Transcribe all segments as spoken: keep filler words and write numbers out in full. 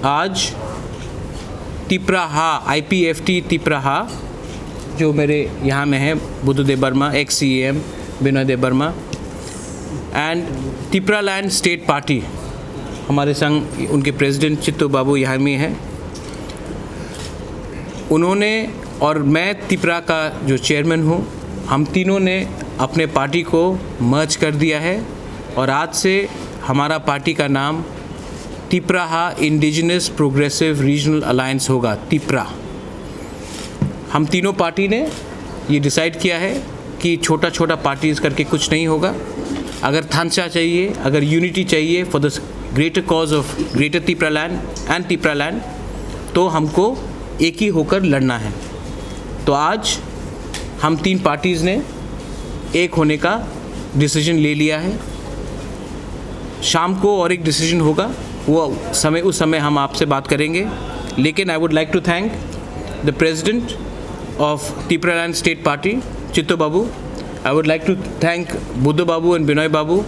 आज तिपराहा, आईपीएफटी तिपराहा, जो मेरे यहाँ में है, बुद्धदेव वर्मा, एक्स सीएम विनय देव वर्मा, एंड तिपरा लैंड स्टेट पार्टी, हमारे संग उनके प्रेसिडेंट चित्तू बाबू यहाँ में है। उन्होंने और मैं, तिपरा का जो चेयरमैन हूँ, हम तीनों ने अपने पार्टी को मर्ज कर दिया है और आज से हमारा पार्टी का नाम Tipraha indigenous progressive regional alliance होगा, तिपरा। हम तीनों पार्टी ने ये डिसाइड किया है कि छोटा छोटा पार्टीज करके कुछ नहीं होगा। अगर थांचा चाहिए, अगर यूनिटी चाहिए for the greater cause of Greater Tipraland and Tipraland, तो हमको एक ही होकर लड़ना है। तो आज हम तीन पार्टीज ने एक होने का डिसीजन ले लिया है। शाम को और एक डिसीजन होगा, वो समय, उस समय हम आपसे बात करेंगे। लेकिन I would like to thank the president of Tipraland State Party, Chitto Babu. I would like to thank Buddha Babu and Binoy Babu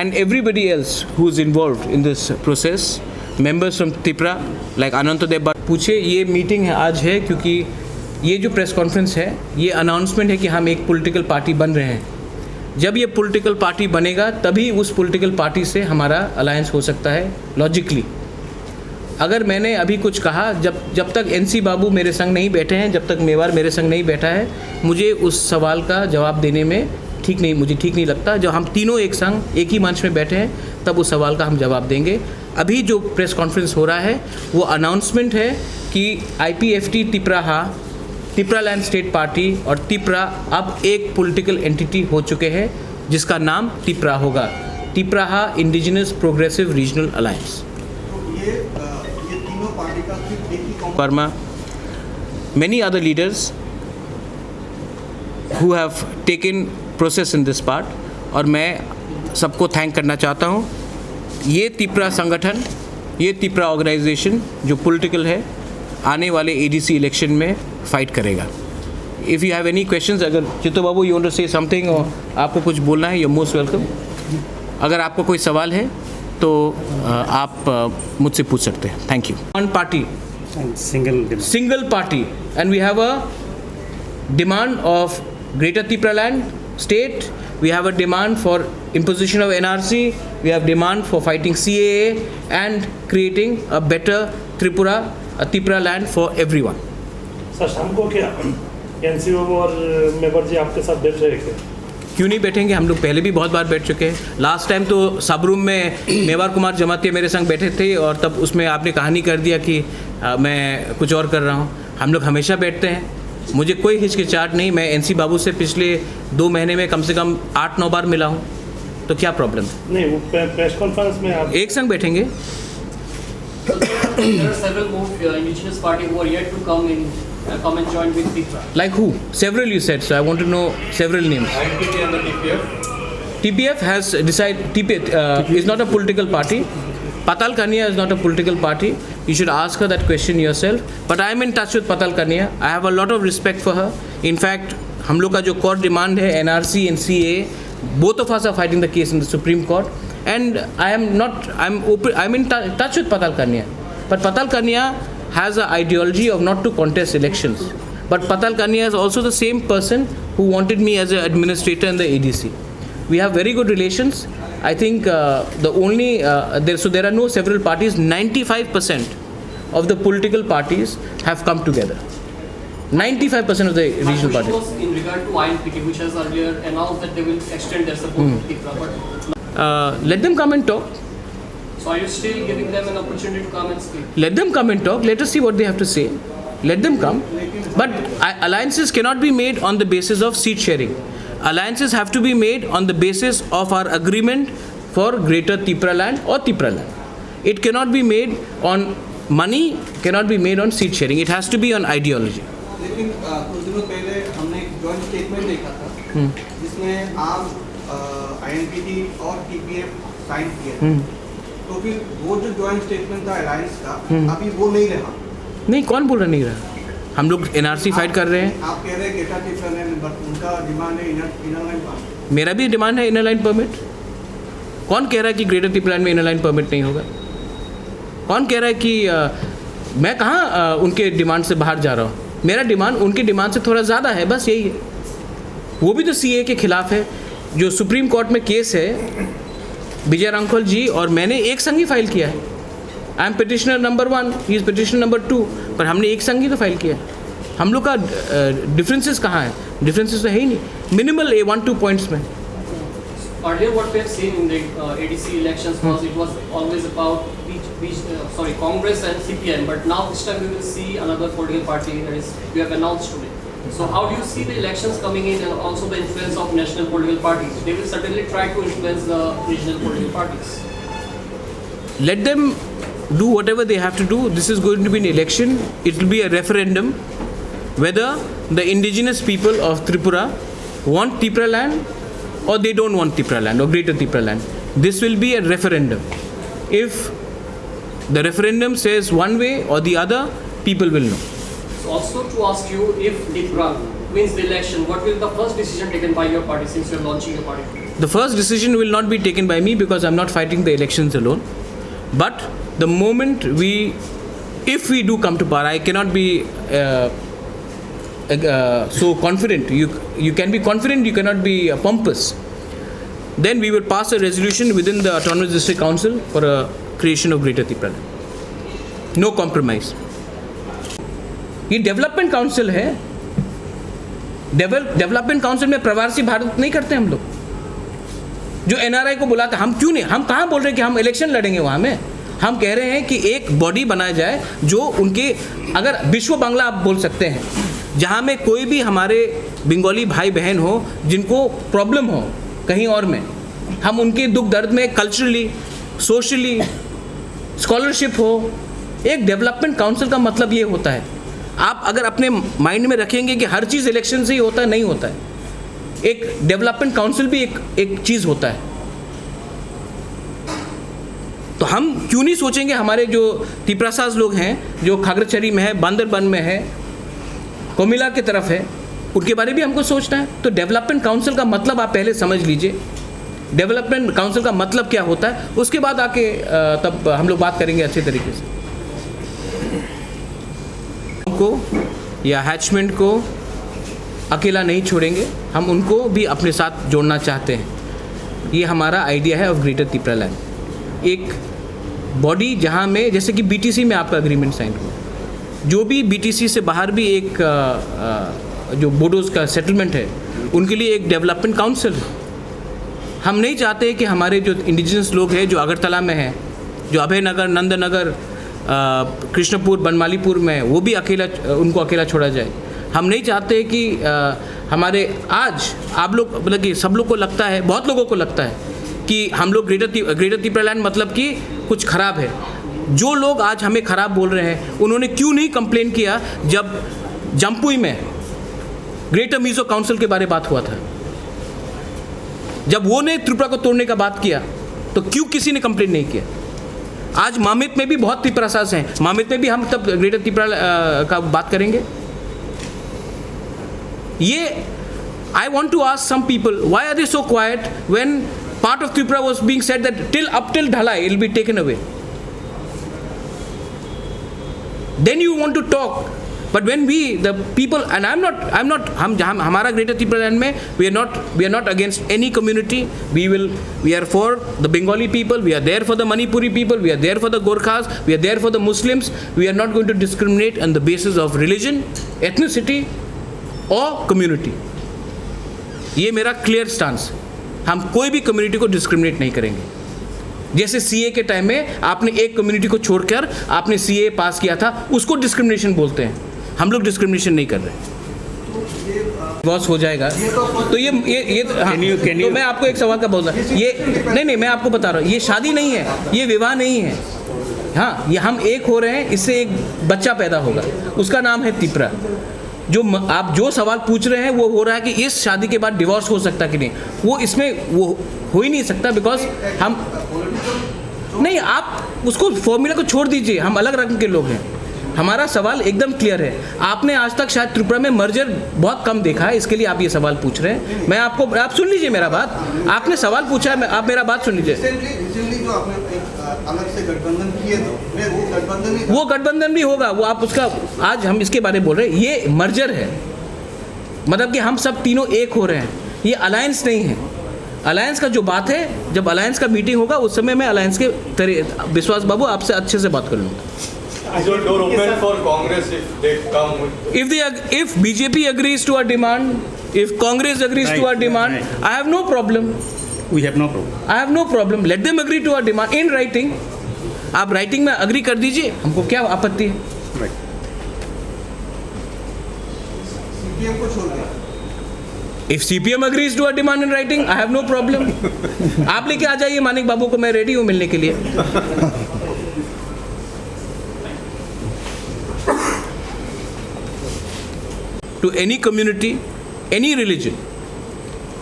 and everybody else who is involved in this process, members from Tipra like Ananta Deb. पूछे, ये मीटिंग है, आज है, क्योंकि ये जो press conference है, ये अनाउंसमेंट है कि हम एक पॉलिटिकल पार्टी बन रहे हैं। जब ये पॉलिटिकल पार्टी बनेगा, तभी उस पॉलिटिकल पार्टी से हमारा अलायंस हो सकता है लॉजिकली। अगर मैंने अभी कुछ कहा, जब जब तक एनसी बाबू मेरे संग नहीं बैठे हैं, जब तक मेवार मेरे संग नहीं बैठा है, मुझे उस सवाल का जवाब देने में ठीक नहीं, मुझे ठीक नहीं लगता। जब हम तीनों एक संग एक ही मंच में बैठे हैं, तब उस सवाल का हम जवाब देंगे। अभी जो प्रेस कॉन्फ्रेंस हो रहा है, वो अनाउंसमेंट है कि आईपीएफटी तिपराहा, तिपरालैंड स्टेट पार्टी और तिपरा अब एक पॉलिटिकल एंटिटी हो चुके हैं, जिसका नाम तिपरा होगा, Tipraha indigenous progressive regional alliance. ये, अ, ये तीनों पार्टी का सिर्फ एक ही common Verma, many other leaders who have taken process in this part, और मैं सबको थैंक करना चाहता हूँ। ये तिपरा संगठन, ये तिपरा ऑर्गेनाइजेशन जो पॉलिटिकल है, आने वाले एडीसी इलेक्शन में फाइट करेगा। If you have any questions, अगर चित्तो बाबू, you want to say something, और आपको कुछ बोलना है, you're most welcome। अगर आपको कोई सवाल है तो अ, आप अ, मुझसे पूछ सकते हैं। Thank you। One party, single demand, single party, and we have a demand of Greater Tipraland state. We have a demand for imposition of NRC. We have demand for fighting CAA and creating a better Tripura, a Tipra land for everyone. Sir, शाम को क्या एनसी बाबू और मेवार जी आपके साथ बैठ रहे हैं क्या? क्यों नहीं बैठेंगे? हम लोग पहले भी बहुत बार बैठ चुके हैं। लास्ट टाइम तो सब रूम में मेवार कुमार जमातिया मेरे संग बैठे थे और तब उसमें आपने कहानी कर दिया कि अ, मैं कुछ और कर रहा हूँ। हम लोग हमेशा बैठते हैं, मुझे कोई हिचकिचाहट नहीं। मैं एनसी बाबू से पिछले दो महीने में कम से कम आठ नौ बार मिला हूँ, तो क्या प्रॉब्लम है? नहीं, वो प्रे-, प्रेस कॉन्फ्रेंस में आप एक संग बैठेंगे। So there are, there are several more, uh, indigenous party who are yet to come in, uh, come and join with Tipra. Like who? Several you said, so I want to know several names. आईएनपीटी and the TPF. T P F has decided, T P F uh, is not a political party. Patal Kania is not a political party. You should ask her that question yourself. But I am in touch with Patal Kania. I have a lot of respect for her. In fact, हम लोग का जो core demand है, NRC and CAA, both of us are fighting the case in the Supreme Court, and I am not, I'm open, I'm in tou- touch with Patal Kania, but Patal Kania has an ideology of not to contest elections. But Patal Kania is also the same person who wanted me as an administrator in the ADC. We have very good relations. I think uh, the only uh, there, so there are no several parties. Ninety-five percent of the political parties have come together. Ninety-five percent of the regional parties. My question was in regard to I N P T, which has earlier announced that they will extend their support to Tipra, but Uh, let them come and talk. So are you still giving them an opportunity to come and speak? Let them come and talk. Let us see what they have to say. Let them come. But uh, alliances cannot be made on the basis of seat sharing. Alliances have to be made on the basis of our agreement for Greater Tipraland or Tipraland. It cannot be made on money, cannot be made on seat sharing. It has to be on ideology. लेकिन अ, कुछ दिनों पहले हमने एक joint statement देखा था, हम्म। जिसमें आप आईएनपीटी और टीपीएफ साइन किए थे। हम्म। तो फिर वो जो जॉइंट स्टेटमेंट था अलायंस का, हम्म। अभी वो नहीं रहा। नहीं, कौन बोल रहा नहीं रहा? हम लोग एनआरसी फाइट कर रहे हैं। आप कह रहे हैं ग्रेटर टिप्रा लैंड, बट उनका डिमांड है इनर, इनर लाइन परमिट। मेरा भी डिमांड है इनर लाइन परमिट। कौन कह रहा है कि ग्रेटर टिप्रा लैंड में इनर लाइन परमिट नहीं होगा? कौन कह रहा है कि अ, मैं कहाँ अ, उनके डिमांड से बाहर जा रहा हूँ? मेरा डिमांड उनके डिमांड से थोड़ा ज़्यादा है, बस यही है। वो भी तो सीए के खिलाफ है। जो सुप्रीम कोर्ट में केस है, विजय रांखल जी और मैंने एक संग ही फाइल किया है। I am petitioner number one, he is petitioner number two, पर हमने एक संग ही तो फाइल किया है। हम लोग का डिफरेंसेस कहाँ है? डिफरेंसेस तो है ही नहीं, मिनिमल ए वन टू पॉइंट्स में। Earlier, what we have seen in the uh, A D C elections was it was always about B J P, uh, sorry, Congress and C P I M. But now this time we will see another political party that is you have announced today. So how do you see the elections coming in and also the influence of national political parties? They will certainly try to influence the regional political parties. Let them do whatever they have to do. This is going to be an election. It will be a referendum whether the indigenous people of Tripura want Tipra land or they don't want Tipra land or Greater Tipra land. This will be a referendum. If the referendum says one way or the other, people will know. So also to ask you, if Tipra wins the election, what will the first decision taken by your party since you're launching your party today? The first decision will not be taken by me because I'm not fighting the elections alone. But the moment we, if we do come to power, I cannot be uh, uh, so confident. You, you can be confident, you cannot be uh, pompous. Then we will pass a resolution within the Autonomous District Council for a creation of Greater Tipraland. No compromise. ये development council है। Development council में प्रवासी भारत नहीं करते हम लोग। जो एनआरआई को बुलाते, हम क्यों नहीं, हम कहाँ बोल रहे हैं कि हम इलेक्शन लड़ेंगे वहाँ में? हम कह रहे हैं कि एक बॉडी बनाया जाए जो उनके, अगर विश्व बांग्ला आप बोल सकते हैं, जहाँ में कोई भी हमारे बंगाली भाई बहन हो जिनको प्रॉब्लम हो कहीं और में, हम उनके दुख दर्द में कल्चरली, सोशली, स्कॉलरशिप हो। एक डेवलपमेंट काउंसिल का मतलब ये होता है। आप अगर अपने माइंड में रखेंगे कि हर चीज़ इलेक्शन से ही होता है, नहीं होता है। एक डेवलपमेंट काउंसिल भी एक एक चीज़ होता है। तो हम क्यों नहीं सोचेंगे, हमारे जो तिप्रासाज लोग हैं, जो खागड़ाछड़ी में है, बांदरबन में है, कोमिला की तरफ है, उनके बारे भी हमको सोचना है। तो डेवलपमेंट काउंसिल का मतलब आप पहले समझ लीजिए, डेवलपमेंट काउंसिल का मतलब क्या होता है, उसके बाद आके अ, तब हम लोग बात करेंगे अच्छे तरीके से। को या हैचमेंट को अकेला नहीं छोड़ेंगे, हम उनको भी अपने साथ जोड़ना चाहते हैं। ये हमारा आइडिया है ऑफ ग्रेटर तिप्रालैंड, एक बॉडी जहाँ में, जैसे कि बीटीसी में आपका एग्रीमेंट साइन हुआ, जो भी बीटीसी से बाहर भी एक अ, अ, जो बोडोज का सेटलमेंट है, उनके लिए एक डेवलपमेंट काउंसिल है। हम नहीं चाहते कि हमारे जो इंडिजिनस लोग हैं, जो अगरतला में हैं, जो अभय नगर, नंद नगर, अ, कृष्णपुर, बनमालीपुर में, वो भी अकेला, उनको अकेला छोड़ा जाए। हम नहीं चाहते कि अ, हमारे आज आप लोग, मतलब कि सब लोग को लगता है, बहुत लोगों को लगता है कि हम लोग ग्रेटर ति-, ग्रेटर तिप्रालैंड मतलब कि कुछ खराब है। जो लोग आज हमें खराब बोल रहे हैं, उन्होंने क्यों नहीं कंप्लेन किया जब जम्पुई में ग्रेटर मिजो काउंसिल के बारे बात हुआ था? जब वो ने त्रिपुरा को तोड़ने का बात किया, तो क्यों किसी ने कंप्लेन नहीं किया? आज मामित में भी बहुत तिप्रासास हैं, मामित में भी हम तब ग्रेटर तिप्रा अ, का बात करेंगे। ये, I want to ask some people, why are they so quiet when part of Tripura was being said that till, up till Dhalai, it will be taken away? Then you want to talk, but when we, the people, and I'm not, I'm not, हम, हम हमारा ग्रेटर तिप्रालैंड में, we are not, we are not against any community. We will, we are for the Bengali people, we are there for the Manipuri people, we are there for the Gorkhas, we are there for the Muslims. We are not going to discriminate on the basis of religion, ethnicity or community. ये मेरा clear stance. हम कोई भी कम्युनिटी को डिस्क्रिमिनेट नहीं करेंगे। जैसे सीए के टाइम में आपने एक कम्युनिटी को छोड़कर आपने सीए पास किया था, उसको डिस्क्रिमिनेशन बोलते हैं। हम लोग डिस्क्रिमिनेशन नहीं कर रहे। डिवोर्स हो जाएगा। तो ये ये ये हाँ, Can you- can तो you- मैं आपको एक सवाल का बोल रहा, ये नहीं नहीं, मैं आपको बता रहा हूँ, ये शादी नहीं है, ये विवाह नहीं है। हाँ, ये हम एक हो रहे हैं, इससे एक बच्चा पैदा होगा, उसका नाम है तिपरा। जो म, आप जो सवाल पूछ रहे हैं, वो हो रहा है कि इस शादी के बाद डिवोर्स हो सकता कि नहीं, वो इसमें वो हो ही नहीं सकता, बिकॉज हम नहीं, आप उसको, फॉर्मूला को छोड़ दीजिए, हम अलग रंग के लोग हैं। हमारा सवाल एकदम क्लियर है। आपने आज तक शायद त्रिपुरा में मर्जर बहुत कम देखा है, इसके लिए आप ये सवाल पूछ रहे हैं। मैं आपको, आप सुन लीजिए मेरा बात, आपने सवाल पूछा है, मैं, आप मेरा बात सुन लीजिए। रिसेंटली रिसेंटली जो आपने एक अ, अलग से गठबंधन किए थे, मैं वो गठबंधन ही वो गठबंधन भी होगा, वो आप उसका, आज हम इसके बारे में बोल रहे हैं, ये मर्जर है, मतलब कि हम सब तीनों एक हो रहे हैं, ये अलायंस नहीं है। अलायंस का जो बात है, जब अलायंस का मीटिंग होगा उस समय मैं अलायंस के तरी विश्वास बाबू आपसे अच्छे से बात कर लूँगा. Is your door open for Congress if they come with If they ag- if B J P agrees to our demand, if Congress agrees to our demand, I have no problem. We have no problem. I have no problem. Let them agree to our demand in writing. आप राइटिंग में अग्री कर दीजिए, हमको क्या आपत्ति है? सीपीएम को छोड़ दिया. If C P M agrees to our demand in writing, I have no problem. आप लेके आ जाइए मानिक बाबू को, मैं रेडी हूँ मिलने के लिए. To any community, any religion.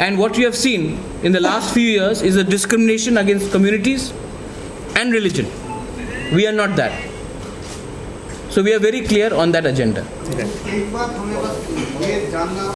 And what you have seen in the last few years is a discrimination against communities and religion. We are not that. So we are very clear on that agenda. एक बात हमें बस ये जानना